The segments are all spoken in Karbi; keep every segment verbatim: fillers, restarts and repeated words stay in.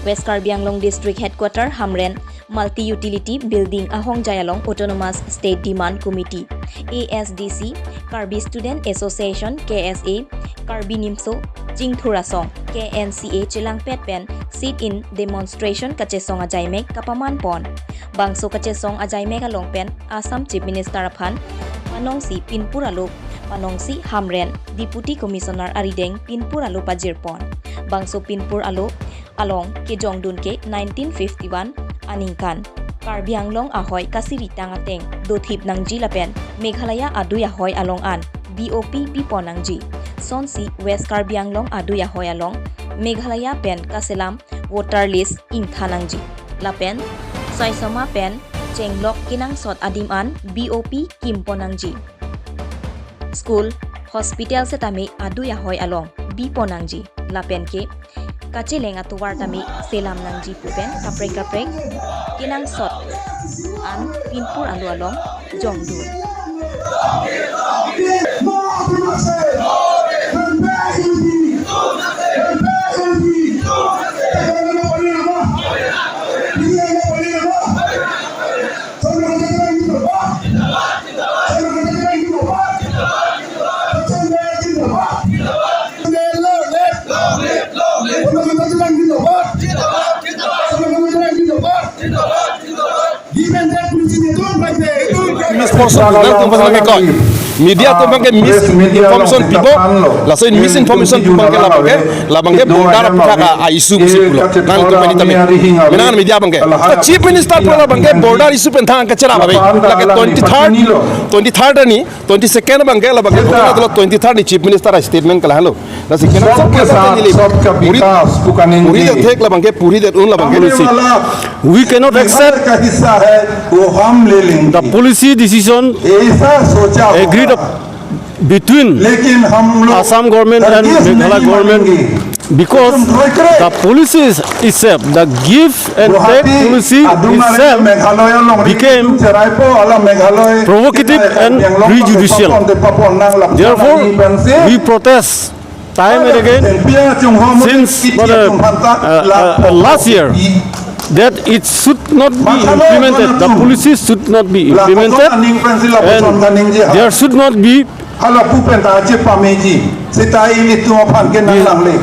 West Karbi Anglong District Headquarter Hamren Multi Utility Building ahongjai along Autonomous State Demand Committee, A S D C, Karbi Student Association, K S A, Karbi Nimso Chingthur Asong, K N C A chelangpet pen sit-in demonstration kachesong ajaimek kapaman pon. Bangso kachesong ajaimek along pen Assam Chief Minister aphan panongsi pinpur alo, panongsi Hamren Deputy Commissioner arideng pinpur alo pajirpon. Bangso pinpur alo along kejongdun ke nineteen fifty-one aningkan Karbi Anglong ahoi kasiritang ateng dothip nangji lapen Meghalaya adui ahoi along an B O P pipon nangji. Sonsi West Karbi Anglong adui ahoi along Meghalaya pen kaselam voter list ingthan nangji. Lapen saisoma pen chenglok kenangsot adim an B O P kimpon nangji. School, hospital setame adui ahoi along bipon nangji. Lapen ke kacheleng atovar tame selam nangji pu pen kaprek kaprek kenangsot an pinpur alo along jongdun. Misinformation atum abangke misinformation pu abangke labangke, labangke border aphuthak a-issue pusi pulo. Nangtum pini tame. Menang media abangke. Chief Minister pu labangke border issue pen thang kacherap ave. Lake twenty-third, twenty-third ni, twenty-second abangke, labangke twenty-third ni Chief Minister a-statement kalang lo. Lasi kenangsot, सबके साथ, सबका विकास pu kaningje. Puri thek labangke, puri det un labangke. आने वाला, we cannot accept, Meghalaya का हिस्सा है, वो हम ले लेंगे। The policy decision, ऐसा सोचा होगा। Agreed up between, लेकिन हम लोग, Assam government and हरगिज नहीं मानेंगे। Meghalaya government, because तुम रोक रहे। The policy is itself, the give and take policy itself became provocative and prejudicial. Therefore, we protest time and again since, uh, uh, uh, last year that it should not be implemented, the policy should not be implemented, and there should not be, hala pu pen ta chepameji, seta ilitum aphan ke nanglangle.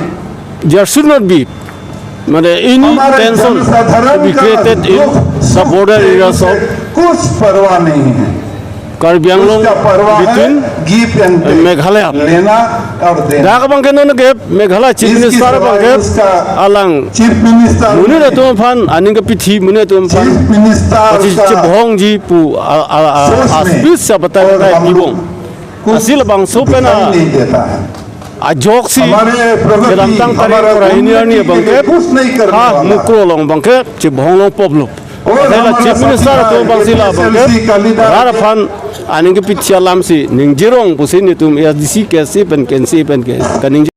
There should not be, mane, any tension to be created in the border areas of Karbi Anglong between Meghalaya. Dak abangke non ke Meghalaya Chief Minister abangke alang monit atum aphan aning kepithi, monit atum aphan pachechebhongji pu a, a, a, a speech sa batai batai kibong. Lasi labangso pen a ajoksi kedamtang tarik ra hini arni abangke ha Mukroh along abangke chebhong long poplo. Lasi la Chief Minister atum abangsi labangke rat aphan aning kepithi alam si ningjirong pusi netum A S D C, K S A pen, K N C A pen ke kaningje.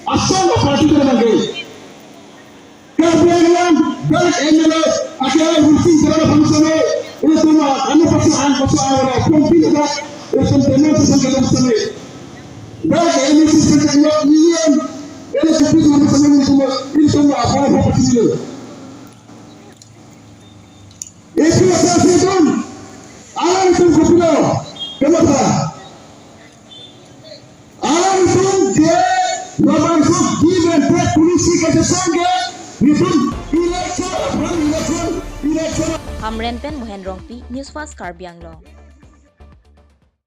Assam ka party ko bangke. Karbi Anglong, dak M L A, ake Hursing Teron function hai, ilitum ano pasu an pasu an wala pumpi dak, ilitum demonstration ke function hai. Dak M L A function ke niam, ilitum pis function ilitum, ilitum apa apa pasu ilo. Ipi asal situm, alanglitum kopilo, kemata. Alanglitum je, labangso give and take policy kachesong ke, netum election, election, election. Hamren pen Mohen Rongpi, News Fast Karbi Anglong.